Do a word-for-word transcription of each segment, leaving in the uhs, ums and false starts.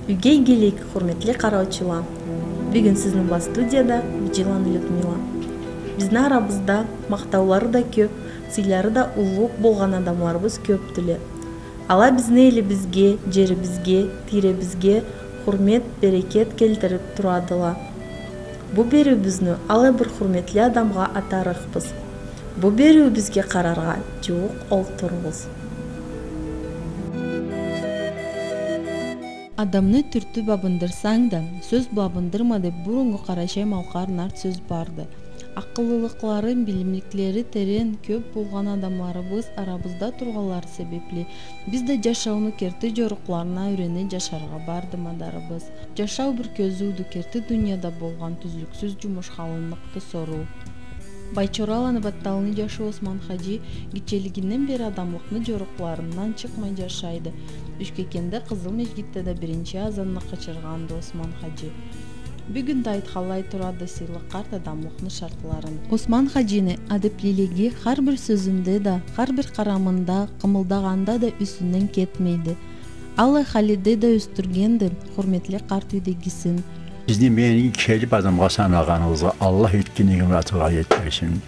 Юйге игилик, хурметли къараучула. Бюгюн сизни бла студияда Биджиланы Людмила. Бизни арабызда махтаулары да кёп, сыйлары да уллу болгъан адамларыбыз кёпдюле. Ала бизни элибизге, джерибизге, тийребизге хурмет, берекет келтирип турадыла. Бу бериуюбюзню алай бир хурметли адамгъа атарыкъбыз. Бу бериуюбюзге къараргъа джууукъ олтуругъуз. Адамны тюртюп абындырсанг да, сёз бла абындырма деп буруннгу къарачай-малкъар нарт сёз барды. Акъыллылыкълары, билимликлери терен, кёп болгъан адамларыбыз арабызда тургъанлары себепли, биз да джашауну керти джорукъларына юрене джашаргъа барды мадарыбыз. Джашау бир кёзюудю, керти дунияда болгъан тюзлюксюз джумушхалынлыкъды соруу. Байчораланы Батталны джашы Осман хаджи гитчелигинден бери адамлыкъны джорукъларындан чыкъмай джашайды. Ючкекенде Къызыл межгитде да биринчи азанны къычыргъанды Осман хаджи. Бюгюн да айтханлай турады сыйлы къарт адамлыкъны шартларын. Осман хаджини адеплилиги хар бир сёзюнде да, хар бир къарамында, къымылдагъанда да юсюнден кетмейди. Аллай халиде да ёсдюргенди хурметли къарт юйдегисин. Сизни, мени келип адамгъа санагъаныгъызгъа Аллах этген иги муратыгъа джетдирсин.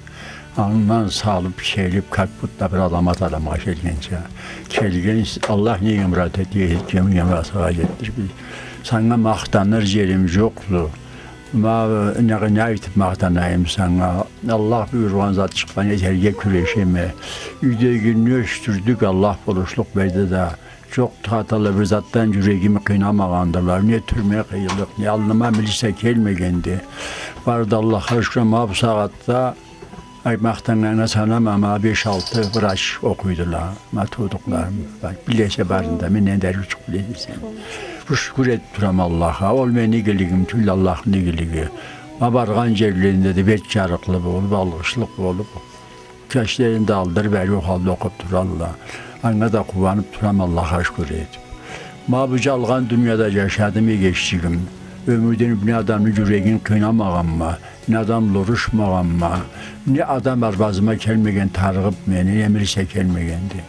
Андан салып, келип, как будто бир аламат адамгъа келгенча. Келген с-, Аллах не иги мурат эте, этген иги муратыгъа джетдир. Санга махтаныр джерим джокъду. Ма, не, не айтып махтанайым санга? Аллах буюргъан зат чыкъгъан этерге кюрешеме. Юйдегини ёсдюрдюк, Аллах болушлукъ берди да. Джокъду хатала, бир затдан джюрегими къыйнамагъандыла. Не тюрме къыйынлыкъ, не аллыма милиция келмегенди. Бары да Аллахха шукур, ма бу сагъатда, ай, махтаннганнга санама, ма беш-алты врач окъуйдула. Ма туудукъларым бар. Билесе барын да, менден да ары чыкъ билесе сен. Бу шукур этип турама Аллахха. Ол мени игилигим тюл, Аллахны игилиги. Ма баргъан джерлеринде да бет джарыкълы болуп, алгъышлыкъ болуп, кечлерин да алдырып, ариу халда окъуп туралла. Анга да къууанып турама, Аллахха шукур этип. Ма бу джалгъан дунияда джашадым, эгеччигим. Ёмюрден бир адамны джюрегин къыйнамагъанма, не адам бла урушмагъанма, не адам арбазыма келмеген тарыгъып мени, не милиция келмегенди.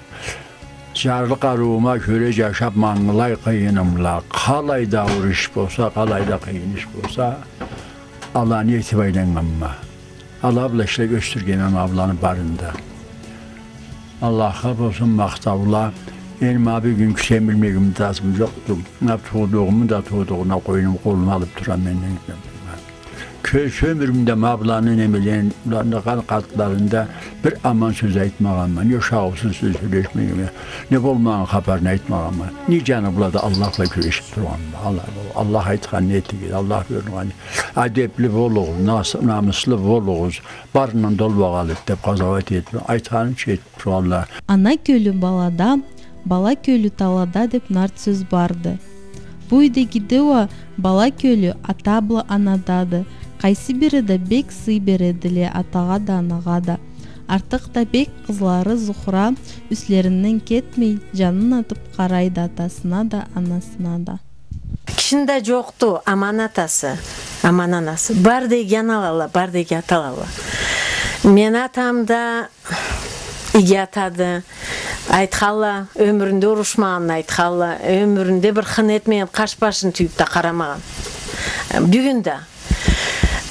Джарлы къарыуума кёре джашап, ма аллай къыйынымла, къалай да аур иш болса, къалай да къыйын иш болса, аланы этип айланнганма. Ала бла ишлеп ёсдюргенме ма быланы барын да. Аллахха болсун махтаула. Энди ма бюгюн кюсем билмегим да азым джокъду. Ма туудугъуму да туудугъуна къойнум, къолума алып турама мен. Кёз ёмюрюмде ма быланы немелерин, быланы къартларында бир аман сёз айтмагъанма, не ушакъ сёз сёлешмегенме, не болмагъан хапарны айтмагъанма, не джаны бла да Аллах бла кюрешип тургъанма. Аллах, Аллах айтханын этигиз, Аллах буюргъанын. Адепли болугъуз, нас-, намыслы болугъуз, барындан да ол багъалыды деп къазауат этип, айтханынча этип туралла. Ана кёлю балада, бала кёлю талада деп нарт сёз барды. Бу юйдегиде уа бала кёлю ата бла анадады. Къайсы бири да бек сый бередиле атагъа да, анагъа да. Артыкъ да бек къызлары Зухра юслеринден кетмей, джанын атып къарайды атасына да, анасына да. Кишини да джокъду аман атасы, аман анасы. Бары да иги аналалла, бары да иги аталалла. Мени атам да иги атады. Айтхалла, ёмюрюнде урушмагъанын айтхалла, ёмюрюнде бир хын этмеген, къаш-башын тюйюп да къарамагъан. Бюгюн да,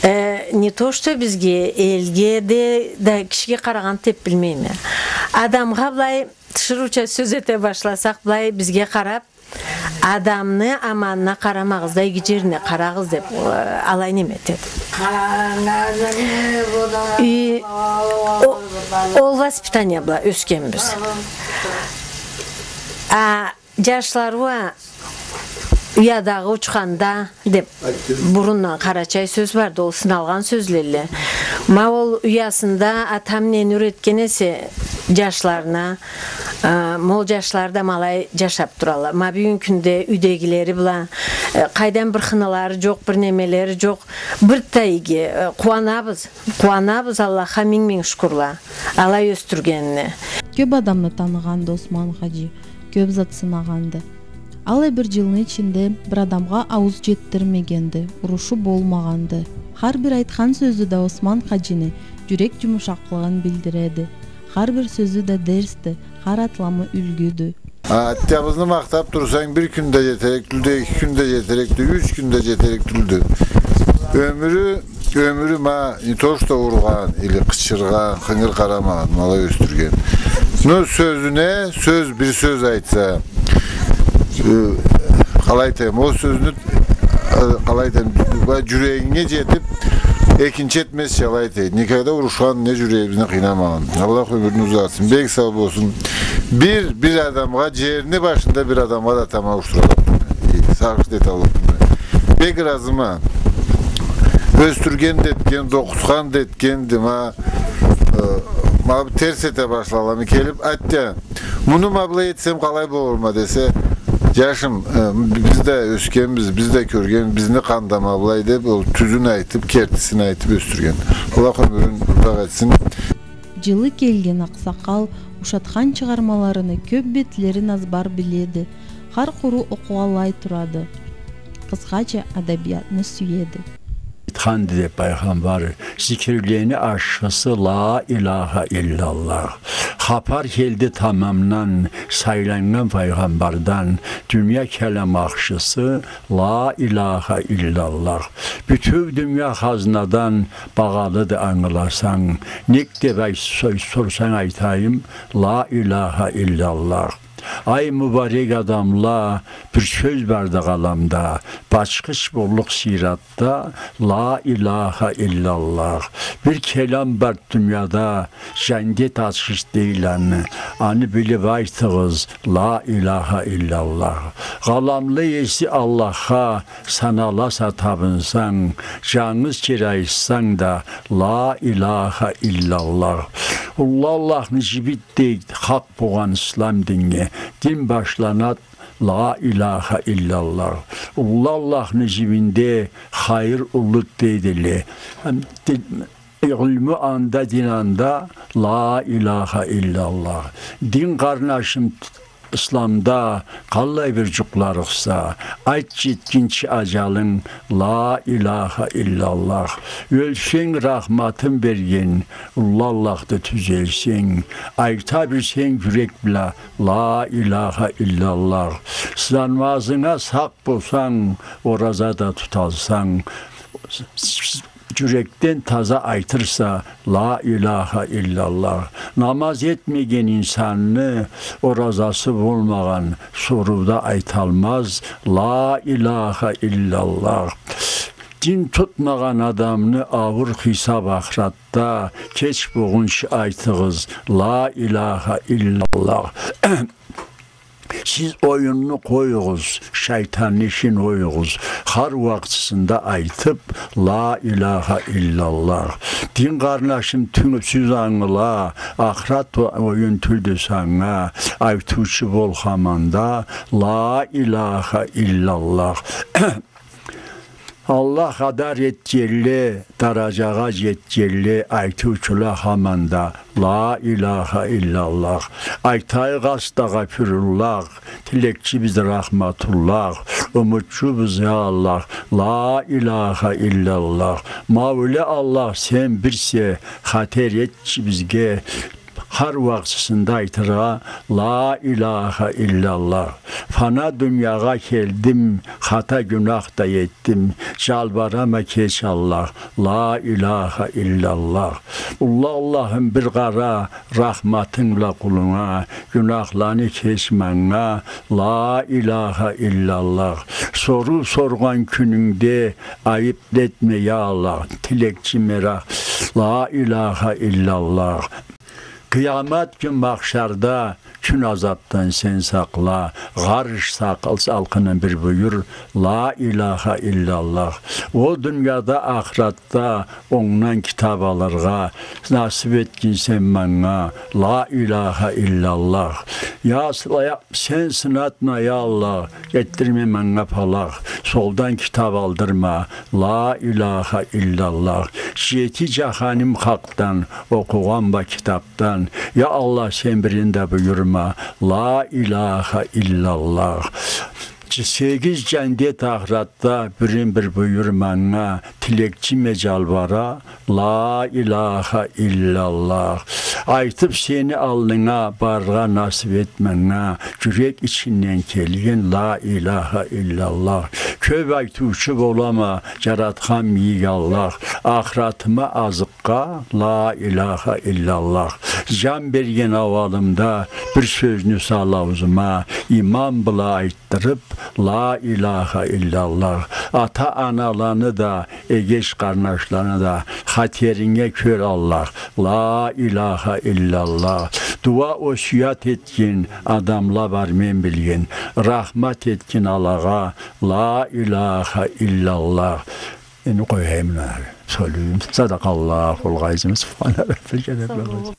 э, не то что бизге, элге да, да кишиге къарагъан деп билмейме. Адамгъа былай тиширыуча сёз эте башласакъ, былай бизге къарап, адамны аманына къарамагъыз да, иги джерине къарагъыз деп, э, алай неме этеди. И о-, ол воспитание бла ёсгенбиз. А джашлары уа уядагъы учханда деп бурундан къарачай сёз барды, ол сыналгъан сёзлелле. Ма ол уясында ата-ана не юретген эсе джашларына, а, ма ол джашлары да ма алай джашап туралла. Ма бюгюн кюнде юйдегилери бла, э, къайдан бир хынылары джокъ, бир немелери джокъ. Бир да иги, э, къууанабыз, къууанабыз, Аллахха минг-минг шукурла, алай ёсдюргенине. Кёп адамны таныгъанды Осман хаджи, кёп зат сынагъанды. Алай бир джылны ичинде бир адамгъа аууз джетдирмегенди, урушу болмагъанды. Хар бир айтхан сёзю да Осман хаджини джюрек джумушакълыгъын билдиреди. Хар бир сёзю да дерсди, хар атламы юлгюдю. А, атябызны махтаб турсанг, бир кюн да джетерик тюлдю, эки кюн да джетерик тюлдю, юч кюн да джетерик тюлдю. Ёмюрю, ёмюрю ма не то что ургъан, или къычыргъан, хынгыр къарамагъан, ма алай ёсдюрген. Ну, сёзюне сёз, бир сёз айтса, э, къалай айтайым, ол сёзню, э, къалай айтайым, бла джюрегинге джетиб, экинчи этмезча, алай айтайым. Никогда урушхан не джюрегибизни къыйнамагъан. Аллах ёмюрюн узатсын. Бек сау болсун. Бир, бир адамгъа, джерни башында бир адамгъа да таман ауушдураллыкъ. Сагъыш да эталлыкъ. Бек ыразыма. Ёсдюрген да этген, окъутхан да этгенди ма, э, ма терс эте башлагъанлары келиб, атя, муну ма былай этсем къалай болурма десе, джашым, э, биз да ёсгенбиз, биз да кёрген, бизни къанда ма былай деб, ол тюзюн айтыб, кертисин айтыб ёсдюрген. Аллах ёмюрюн узакъ этсин. Джылы келген акъсакъал ушатхан чыгъармаларыны кёб бетлерин азбар биледи, хар къуру окъугъанлай турады. Къысхача, адабиятны сюеди. Айтханды деб Пайгъамбар, зикирлени ашхысы ла илагъа иллаллах. Хапар келди тамамдан, сайланнган Пайгъамбардан, дуния калам ахшысы ла илагъа иллаллах. Бютеу дуния хазнадан багъалыды, ангыласанг. Нек деб ай-, сой-, сорсанг, айтайым, ла илагъа иллаллах. Ай мубарек адамла, бир сёз барды къаламда, бачхыч боллукъ сыйратда, ла илагъа иллаллах. Бир келам бар дунияда, джандет ачхыч дейле аны, аны билиб айтыгъыз, ла илагъа иллаллах. Къаламны еси Аллахха саналаса табынсанг, джангыз кере айтсанг да, ла илагъа иллаллах. Уллу Аллахны джибиндей хакъ болгъан ислам диннге, дин башланад, ла илагъа иллаллах. Уллу Аллахны джибинде хайыр уллуд дейдиле. Илму анда, дин анда, ла илагъа иллаллах. Дин къарнашым, исламда къаллай бир джукъларыкъса, айт джетгинчи аджалынг, ла илагъа иллаллах. Ёлсенг, рахматын берген Уллу Аллахды тюзелсенг, айта билсенг джюрек бла, ла илагъа иллаллах. Намазынга сакъ болсанг, ораза да туталсанг, джюрекден таза айтырса, ла илагъа иллаллах. Намаз этмеген инсанны оразасы болмагъан, соруу да айталмаз, ла илагъа иллаллах. Дин тутмагъан адамны ауур хисаб ахыратда, кеч болгъунчу айтыгъыз, ла илагъа иллаллах. Сиз оюнну къоюгъуз, шайтанны ишин оюгъуз. Хар уакътысында айтыб, ла илагъа иллаллах. Дин къарнашым, тюнюбсюз ангыла, ахырат о-, оюн тюлдю санга, айтыучу бол хаманда, ла илагъа иллаллах. Аллах адар этгенле, даражагъа джетгенле, айтыучула хаманда, ла илагъа иллаллах. Айтайыкъ астагъфируллах, тилекчибиз рахматуллах, умутчубуз, я Аллах, ла илагъа иллаллах. Мауле Аллах, сен бирсе, хатер этчи бизге, хар уакътысында айтыргъа, ла илагъа иллаллах. Фана дуниягъа келдим, хата гюнах да этдим, джалбарама, кеч, Аллах, ла илагъа иллаллах. Уллу Аллахым, бир къара рахматынг бла къулунга, гюнахланы кеч манга, ла илагъа иллаллах. Соруу соргъан кюнюнгде айыб этме, я Аллах, тилекчиме, ла илагъа иллаллах. Къыямат кюн махшарда, кюн азабдан сен сакъла, гъарыш сакъ-, салкъынын бир буюр, ла илагъа иллаллах. Ол дунияда, ахыратда онгдан китаб алыргъа насыб этгинсен манга, ла илагъа иллаллах. Я, я, сен сынатма, я Аллах, этдирме манга палах, солдан китаб алдырма, ла илагъа иллаллах. Джети джаханим хакъдан окъугъанма китаб дан. Я Аллах, сен бирин да буюрма, ла илагъа иллаллах. Сегиз джандет ахыратда бирин бир буюр манга, тилекчиме, джалбара, ла иляха илляллах. Айтыб сени аллынга барыргъа насыб эт манга, джюрек ичинден келген ла иляха илляллах. Кёб айтыучу болама, джаратхан бийик Аллах, ахыратыма азыкъ ла иляха илляллах. Джан берген ауалымда бир сёзню сал аузума, иман бла айтдырыб, ла иляха илляллах. Ата-аналаны да, эгеч-къарнашланы да хатеринге кёр, Аллах, ла иляха илляллах. Дуа осуят этгин адамла бар мен билген, рахмат этгин алагъа, ла иляха илляллах. Энди къояйым муну. Сёлюйюм. Садакъаллахул азим. Субхана раббил джалили.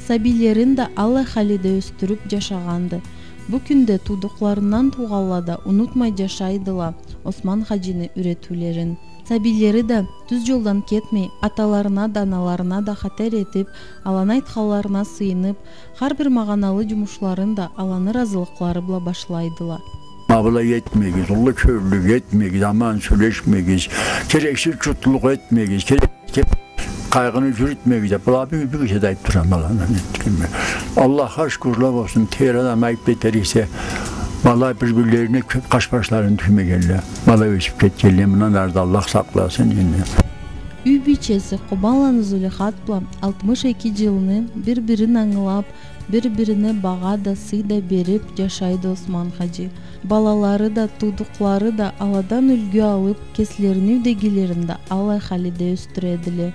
Сабийлерин да аллай халиде ёсдюрюб джашагъанды. Бу кюнде туудукъларындан туугъанла да унутмай джашайдыла Осман хаджини юретиулерин. Сабийлери да тюз джолдан кетмей, аталарына да, аналарына да хатер этиб, аланы айтханларына сыйыныб, хар бир магъаналы джумушларын да аланы разылыкълары бла башлайдыла. Ма былай этмегиз, уллу кёллюлюк этмегиз, аман сёлешмегиз, керексиз джутлукъ этмегиз, керексиз кеп-, къайгъыны джюрютмегиз деб, была бюгюн, бюгюн да айтыб турама, баланы этгенме. Аллахха шукурла болсун, тейри адам айтыб кетер эсе, была бир-бирлерине кёб къаш-башларын тюймегенле, была ёсюб кетгенле, мындан ары да Аллах сакъласын энди. Юй бийчеси Къобанланы Зулейхат бла алтмыш эки джылны бир-бирин ангылаб, бир-бирине багъа да, сый да бериб джашайды Осман хаджи. Балалары да, туудукълары да аладан юлгю алыб, кеслерини юйдегилерин да аллай халиде ёсдюредиле.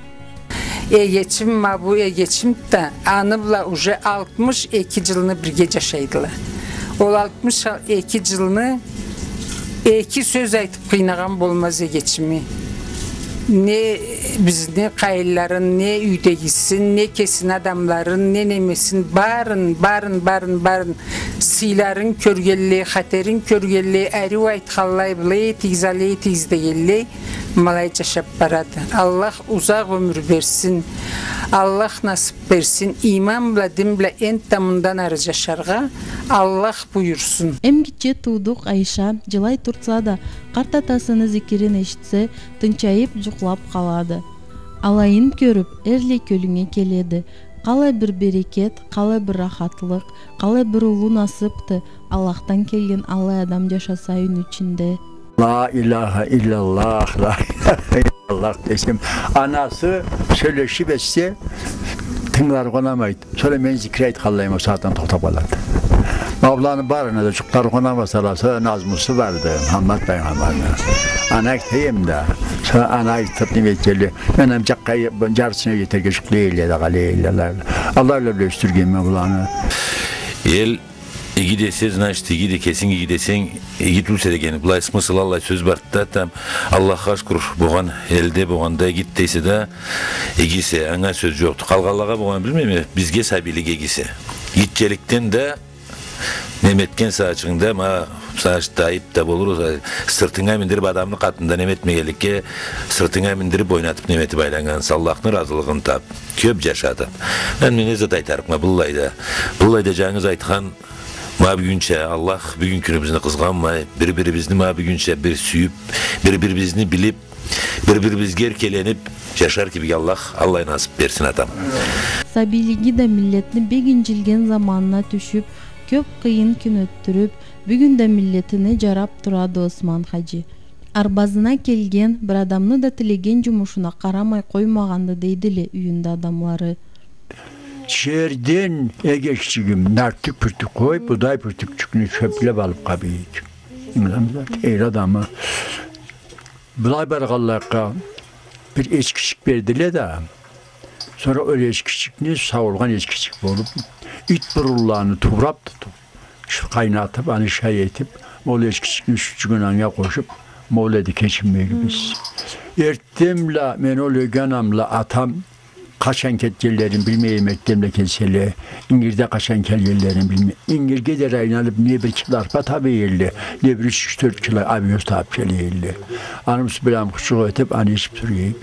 Эгечим, ма бу эгечим да, аны бла уже алтмыш эки джылны бирге джашайдыла. Ол алтмыш эки джылны эки сёз айтыб къыйнагъан болмаз эгечими. Не бизни къайынларын, не юйдегисин, не кесини адамларын, не немесин, барын, барын, барын, барын, сыйларын кёргенлей, хатерин кёргенлей, ариу айтханлай, былай этигиз, алай этигиз дегенлей, ма алай джашаб барады. Аллах узакъ ёмюр берсин. Аллах насыб берсин, иман бла, дин бла энтда мындан ары джашаргъа Аллах буюрсун. Эм гитче туудукъ Айша джылай турса да, къарт атасыны зикирин эшитсе, тынчайыб, джукълаб къалады. Алайын кёрюб, эрлай кёлюнге келеди. Къалай бир берекет, къалай бир рахатлыкъ, къалай бир уллу насыбды, Аллахдан келген аллай адам джашаса юйню ичинде. Ла иляха илляллах, ла иляха илляллах десем, анасы сёлешиб этсе, тынгыларгъа унамайды. Сора мен зикир айтханлайым ол сагъатдан тохтаб къалады. Ма быланы барына да джукъларгъа унамасала, сора назмусу барды, Мухаммад Пайгъамбарны. Аны айтайым да, сора аны айтыб, неме этгенлей, мен ам джакъгъа, джарысына джетерге джукълай эдиле да, къалай эдиле. Аллах бла ёсдюргенме быланы. Эл иги десе, значит, игиди, кесинг иги десенг, иги тюлсе деген, былай смысл, аллай сёз барды да, там, Аллахха шукур, болгъан элде, болгъанда игид дейсе да, игисе, анга сёз джокъду. Къалгъанлагъа болгъанын билмейме, бизге сабийлик игисе. Гитчеликден да, неме этген сагъатчыгъынгда, ма, сагъат да айыб да болур, сыртынга миндириб адамны къатында неме этмегенликге, сыртынга миндириб, ойнатыб, неме этиб айланнганса, Аллахны разылыгъын таб. Кёб джашады. Мен, мен не зат айтарыкъма, быллайда. Быллайда джангыз айтхан, ма бюгюнча, Аллах бюгюн кюнюбюзню къызгъанмай, бир-бирибизни ма бюгюнча бир сюйюб, бир-бирибизни билиб, бир-бирибизге эркеленип джашар кибик Аллах аллай насып берсин, атам. Сабийлиги да миллетни бек инджилген заманына тюшюп, кёп къыйын кюн ётдюрюп, бюгюн да миллетине джарап турады Осман-хаджи. Арбазына келген, бир адамны да тилеген джумушуна къарамай къоймагъанды, дейдиле юйюнде адамлары. Джерден эгеччигим, нартюх-пюртюх къоюп, будай пюртюкчюкню чёплеп алып къабыйды. Эр адамы. Былай баргъанлыкъгъа бир эчкичик бердиле да, сора ол эчкичикни, сауулгъан эчкичик болуп, ит бурунланы тубрап тутуп, ш-, къайнатып, аны шай этип, ол эчкичикни сютчюгюн анга къошуп, ма ол эди кечинмегибиз. Эртденбла мен ол ёге анамла атам къачан кетгенлерин билмей эдим, эртденбла келселе, ингирде къачан келгенлерин билмей. Ингирге дери айланып, не бир кило арпа таба эдиле, не бир юч-тёрт кило овёс табып келе эдиле. Аны бла хучугъу этип, аны ичип тура эдик.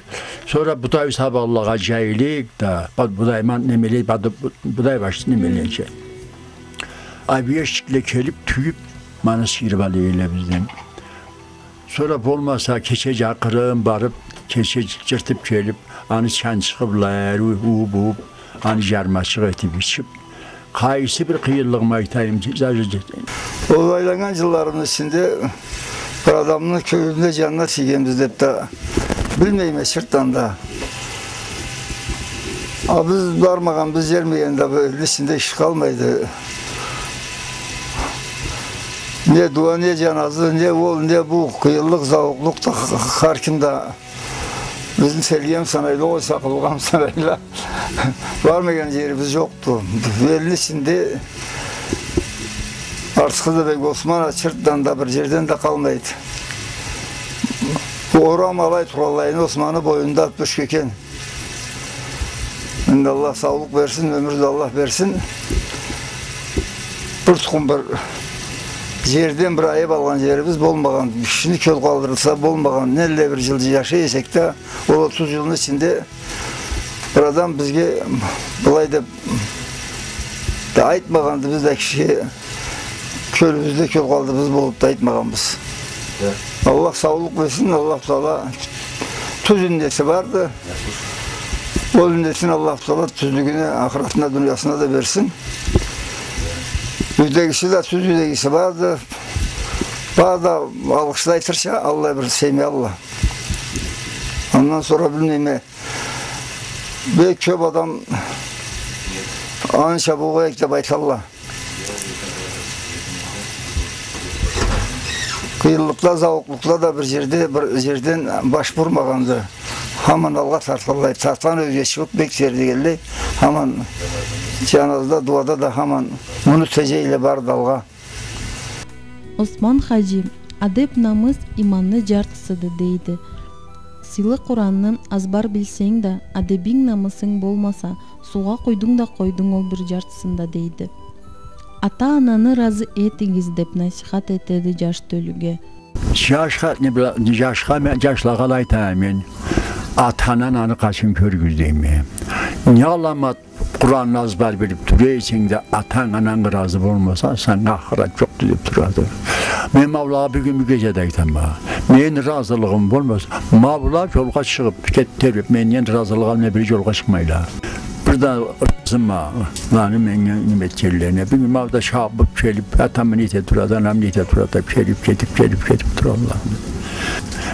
Сора будай сабанлагъа джайылыйыкъ да, ба-, будай ман-, немелей, бады-, бу-, будай башчы немелей джай. Овёсчикле келип, тюйюп, Ма аны сыйырыб ала эдиле бизден. Сора болмаса, кече джакъырын барыб, кече джыртыб келиб, аны чанчыгъы бла ариу уууб-уууб, аны джармачыкъ этиб ичиб, къайсы бир къыйынлыгъымы айтайым, джа-, джа-, джа-, Ол айланнган джылларыбызны ичинде бир адамны кёлюне, джанына тийгенбиз деб да билмейме, чыртдан да. А биз бармагъанбыз джер мени да, бу элни ичинде киши къалмайды. Не дуа, не джаназы, не ол, не бу, къыйынлыкъ, зауукълукъ да х-, хар ким да. Бизни селгем санайла, огъай, сакъылгъам санайла. Бармагъан джерибиз джокъду. Элни ичинде артыкъ да бек Осман а чыртдан да, бир джерден да къалмайды. Бу орам алай тургъанлайына Османны бойнунда алтмыш кёкен. Энди Аллах саулукъ берсин, ёмюр да Аллах берсин. Бир тукъум бир джерден бир айыб алгъан джерибиз болмагъан, кишини кёл къалдырса болмагъан, нелле бир джыл джашай эсек да, ол отуз джылны ичинде бир адам бизге былай деб да айтмагъанды, биз да кишиге кёлюбюзде кёл къалдырыбыз болуб да айтмагъанбыз. Аллах саулукъ берсин, Аллах Таала тюз иннети барды. Ол иннетин Аллах Таала тюзлюгюне, ахыратына, дуниясына да берсин. Юйдегиси да тюз юйдегиси барды. Бары да алгъышлай турса, аллай бир семья, Аллах. Андан сора билмейме. Бек кёб адам анча болгъай эди деб айталла. Къыйынлыкъда, зауукълукъда да бир джерде, бир джерден баш бурмагъанды. Хаман алгъа тартханлай, тартхан ёзгечилик бек тер дегенлей. Хаман джаназыда, дуада да хаман муну теджейле барды алгъа. Осман хаджи, адеб, намыс иманны джартысыды, дейди. Сыйлы Къуранны азбар билсенг да, адебинг, намысынг болмаса, суугъа къуйдунг да къойдунг ол бир джартысын да, дейди. Ата-ананы разы этигиз, деб насийхат этеди джаш тёлюге. Джашха, не бла-, джашха мен, джашлагъа алай айтама мен. Ата-ананы къачын кёргюз дейме. Не аламат Къуранны азбар билиб тура эсенг да, атанг, ананг разы болмаса, санга ахырат джокъду деб турады. Мен ма былагъа бюгюн, бу кече да айтама. Мени разылыгъым болмаса, ма была джолгъа чыгъыб, кет тебреб, менден разылыкъ алмай бир джолгъа чыкъмайла. Бир да разыма, аны меннге неме этгенлерине. Бюгюн ма былада чабыб келиб, атам не эте турады, анам не эте турады деб келиб, кетиб, келиб, кетиб туралла.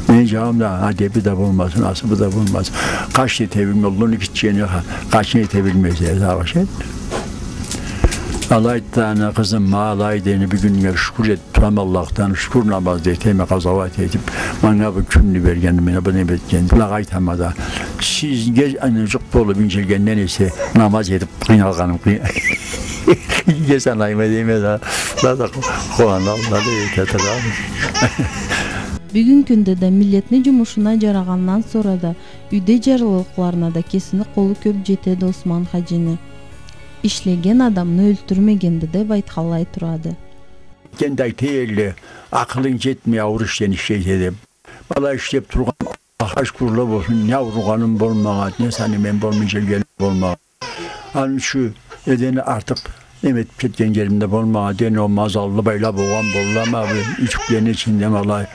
Мени джагъымда адеби да болмасын, асыбы да болмасын. Къачны эте билмей, уллуну, гитчени, къачны эте билмесе, сагъыш эт. Алайды да, аны, къызым, ма алайды, энди бюгюннге шукур этиб турама Аллахдан, шукур намаз да этеме, къазауат этиб, манга бу кюнню берген, мени бу неме этген. Былагъа айтама да, сизге, аны, джукъ болуб, инджилгенден эсе, намаз этиб, къыйналгъаным къый-, иги санайма дейме да, да, да, къууаналла да эте турама. Бюгюн кюнде да миллетни джумушуна джарагъандан сора да, юйде джарлылыкъларына да кесини къолу кёб джетеди Осман хаджини. Ишлеген адамны ёлтюрмегенди деб айтханлай турады. Кенде айта эдиле, акъылынг джетмей, ауур ишлени ишлейсе деб. Былай ишлеб тургъан, Аллахха шукурла болсун, не ауругъаным болмагъан, не саны мен болмай, инджилгеним болмагъан. Аны ючюн эден артыкъ неме этиб кетген джерим да болмагъан, эден ол мазаллы байлаб болгъан боллама, бу юйчюклени ичинде ма алай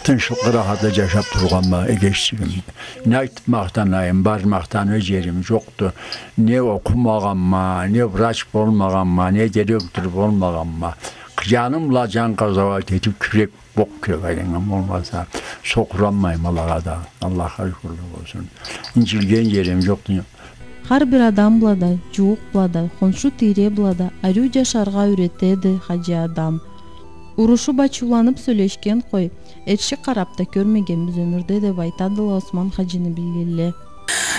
тынчлыкъ, рахатла джашаб тургъанма, эгеччигим. Не айтыб махтанайым, бар, махтаныр джерим джокъду. Не окъумагъанма, не врач болмагъанма, не директор болмагъанма. Джаным бла джан къазауат этиб, кюрек бокъ кюрек айланнган болмаса, сокъуранмайма алагъа да. Аллахха шукурла болсун. Инджилген джерим джокъду. Хар бир адам бла да, джууукъ бла да, хоншу тийре бла да ариу джашаргъа юретеди хаджи адам. Урушуб, ачыуланыб сёлешген къой, эрши къараб да кёрмегенбиз ёмюрде, деб айтадыла Осман хаджини билгенле.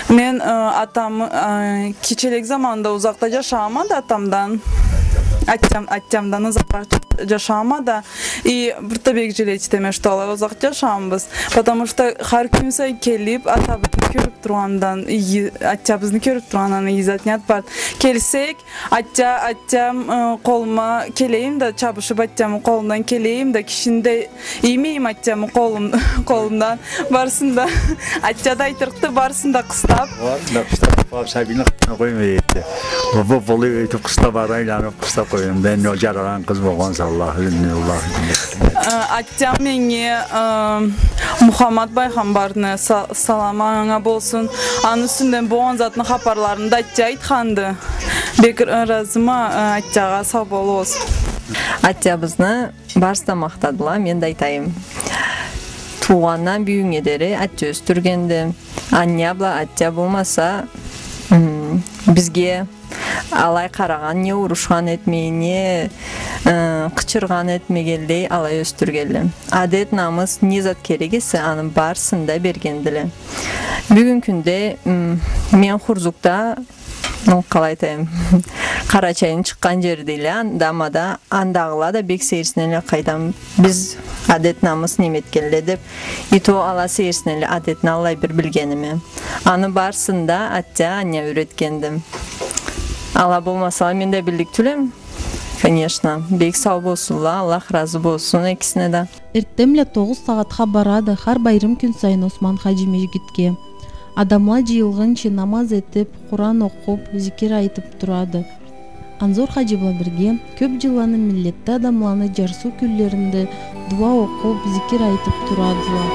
Мен, э, атам, э, кичилик заманда узакъда джашагъанма да атамдан, атям-, атямдан узакъда джашагъанма да. И бир да бек джылеть этеме, что алай узакъ джашагъанбыз. Потому что хар кюн сайын келиб, атабызны кёрюб тургъандан, иги-, атябызны кёрюб тургъандан иги зат не зат бар. Келсек, атя-, атям, э, къолума келейим да, чабышыб атямы къолундан келейим да, кишини да иймейим атямы къолун-, къолундан. Барысын да, атя да айтырыкъды, барысын да къыстаб. Барысын да къыстаб, сабийни къысханын къоймай эди. Бу, бу, былай этиб къыстаб, ары айланыб къыстаб къоюм. Мен ол джарагъан къыз болгъан сау. Аллах изни, Аллах изни. Э, атям меннге, э, Мухаммад пайгъамбарны са-, саламы анга болсун. Аны юсюнден болгъан затны хапарларын да атя айтханды. Бек ыразыма, э, атягъа сау бол болсун. Атябызны барысы да махтадыла, мен да айтайым. Туугъандан бюгюннге дери атя ёсдюргенди. Аня бла атя болмаса, м, бизге алай къарагъан, не урушхан этмей, не, э, къычыргъан этмегенлей алай ёсдюргенле. Адет, намыс, не зат керек эсе, аны барысын да бергендиле. Бюгюн кюнде, м, мен Хурзукда, ну, къалай айтайым, Къарачайны чыкъгъан джери дейле, анда, ма да, андагъыла да бек сейирсинелле, къайдам, биз адет, намыс неме этгенле деб, и то ала сейирсинелле адетни аллай бир билгениме. Аны барысын да атя, аня юретгенди. Ала болмасала, мен да биллик тюлем, конечно. Бек сау болсунла, Аллах разы болсун экисине да. Эртденбла тогъуз сагъатха барады хар байрам кюн сайын Осман хаджи межгитге. Адамла джыйылгъынчы намаз этиб, Къуран окъуб, зикир айтыб турады. Анзор хаджи бла бирге кёб джылланы миллетде адамланы джарсыу кюнлеринде дуа окъуб, зикир айтыб турадыла.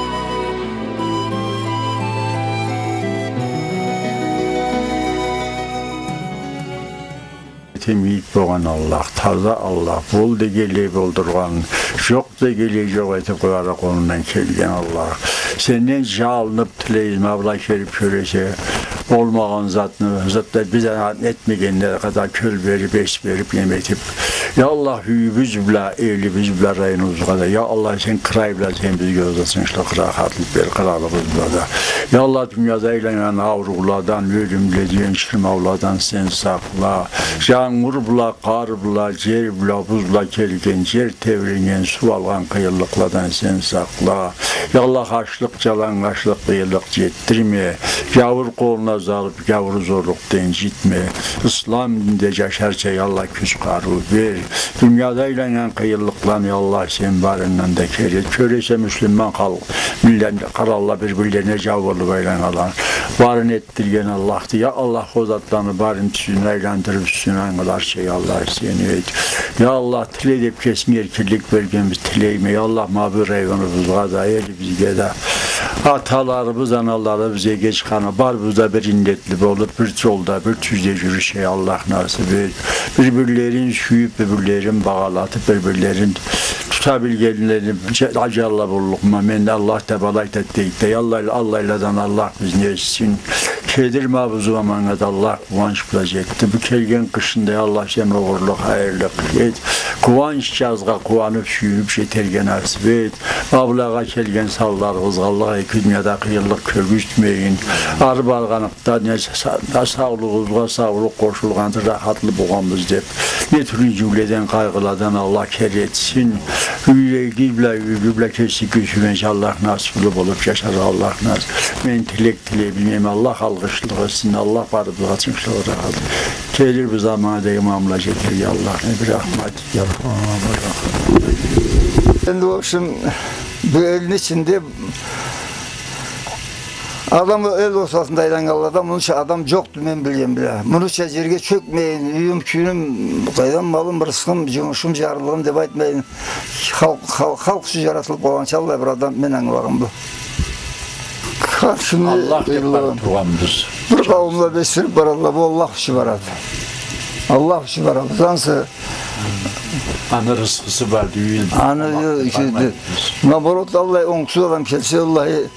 Этемейик болгъан Аллах, таза Аллах, бол дегенлей болдургъан, джокъ дегенлей джокъ этиб къояргъа къолундан келген Аллах. Сенден джалыныб тилейбиз, ма былай келиб кёресе, болмагъан затны, затда биз а-, этмегенле къадар кёл бериб, эс бериб, неме этиб. Я Аллах, юйюбюз бла, элибиз бла, районубузгъа да, я Аллах, сен къырай бла, сен бизге да тынчлыкъ, рахатлыкъ бер, къыралыбыз бла да. Я Аллах, дунияда айланнган аурууладан, ёлюмледен, чырмауладан сен сакъла. Джангур бла, къар бла, джер бла, буз бла келген, джер тебреннген, суу алгъан къыйынлыкъладан сен сакъла. Я Аллах, ачлыкъ, джаланнгачлыкъ, къыйынлыкъ джетдирме. Гяуур къолуна залып, гяууру зорлукъдан джитме. Ислам динде джашарча, я Аллах, кюч-къарыу бер. Дунияда айланнган къыйынлыкъланы, я Аллах, сен барындан да кери эт. Кёресе, муслиман халкъ, миллет, къаралла, бир-бирлерине джау болуп айланнганла. Барын эт дирген Аллахды. Я Аллах, ол затланы барын тюзюне айландырып, юсюне ангыларча, я Аллах, сен эт. Я Аллах, тиле деп кесинг эркинлик бергенбиз, тилейме. Я Аллах, ма бу районубузгъа да, элибизге да. Аталарыбыз, аналарыбыз, эгеч-къаны, барыбыз да бир иннетли болуп, бир джолда, бир тюзде джюрюрча, я Аллах, насып эт. Бир-бирлерин сюйюп, бир-бирлерин багъалатып, бир-бирлерин тута билгенлерин, аджалла боллукъма, мен да Аллах да былай эт дейик да, аллай-, аллайладан Аллах бизни этсин. Келир ма бу заманнга да Аллах къууанч бла джетди. Бу келген къышында, я Аллах, сен огъурлу, хайырлы къыш эт. Къууанч джазгъа къууанып, сюйюнюп джетерге насып эт. Ма былагъа келген санларыбызгъа, Аллах, эки дунияда къыйынлыкъ кёргюзтмейин. Ары баргъаны да, не са-, да саулугъубузгъа саулукъ къошулгъанды, рахатлы болгъанбыз деп. Не тюрлю джюмледен, къайгъыладан Аллах кери этсин. Юйдегиси бла, юйю бла кеси кюсюмеч, Аллах насыплы болуп джашаргъа Аллах насып. Мен тилек тилей билмейме, Аллах алгъышлыкъ этсин, Аллах барыбызгъа тынчлыкъ, рахат. Келир бу заманнга да имамла джетерге Аллах не бир рахмат. Энди, в общем, бу элни ичинде Адам эл ортасында айланнганладан мунуча адам джокъду, мен билген бла. Мунуча джерге чёкмейин, юйюм-кюйюм, къайдам, малым, рысхым, джумушум, джарлыгъым деп айтмайын. Халкъ, халкъ, халкъ ючюн джаратылып къалгъанча аллай бир адам, мен ангылагъан бла. Аллах деп барып тургъанбыз. Бир къауумла беширип баралла, бу Аллах ючюн барады. Аллах ючюн барады. Ансы аны рысхысы бар, дюйюл. Аны, наоборот, аллай онгсуз адам келсе, аллай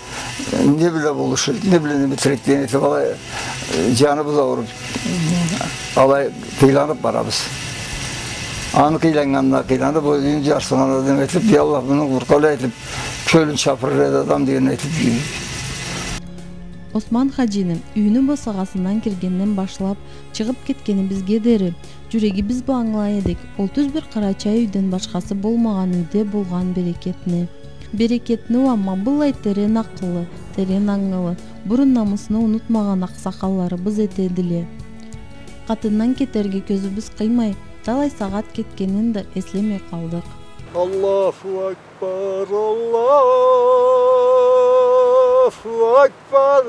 Не бла болушур, не бла не битерик деген этип, алай, э, джаныбыз ауруп, алай къыйланып барабыз. Аны къыйланнганына къыйланып, ол джарсыгъанына неме этип, я Аллах, муну къуртала этип, кёлюн чапырыр эди адам деген этип. Осман хаджини юйню босагъасындан киргенден башлап, чыгъып кетгенибизге дери, джюрегибиз бла ангылай эдик, ол тюз бир къарачай юйден башхасы болмагъан юйде болгъан берекетни. Берекетни уа ма быллай терен акъыллы, терен ангылы, бурун намысны унутмагъан акъсакъалларыбыз этедиле. Къатындан кетерге кёзюбюз къыймай, талай сагъат кетгенин да эслемей къалдыкъ. Аллаху акбар, Аллаху акбар,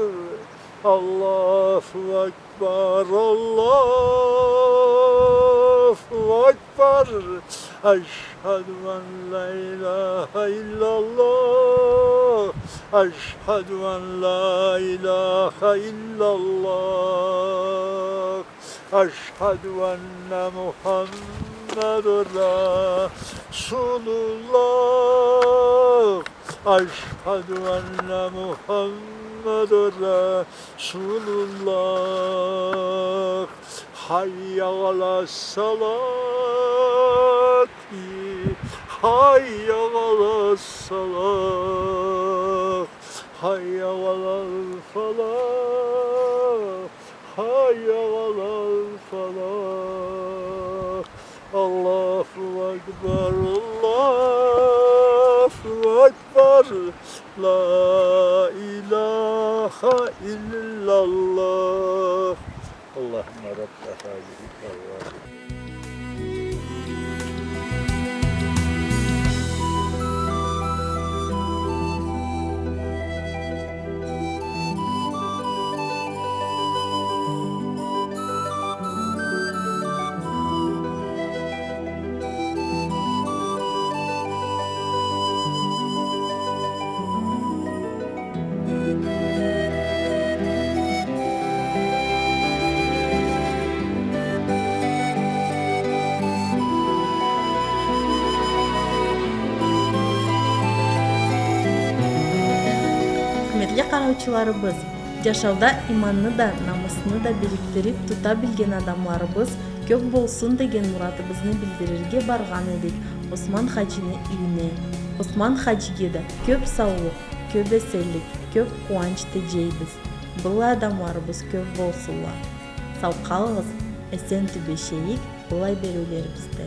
Аллаху акбар, Аллаху акбар. أشهد أن لا إله إلا الله. أشهد أن لا إله إلا الله. أشهد أن محمد رسول الله. أشهد أن محمد رسول الله. حي على الصلاة. حي على الصلاة. حي على الفلاح. حي على الفلاح. الله أكبر، الله أكبر. لا إله إلا الله. اللهم رب هذه الدعوة. Хурметли къараучуларыбыз, джашауда иманны да, намысны да бириктирип тута билген адамларыбыз кёп болсун деген муратыбызны билдирирге баргъан эдик Осман хаджини юйюне. Осман хаджиге да кёп саулукъ, кёп эсенлик, кёп къууанч тилейбиз. Быллай адамларыбыз кёп болсунла. Сау къалыгъыз, эсен тюбешейик быллай бериулерибизде.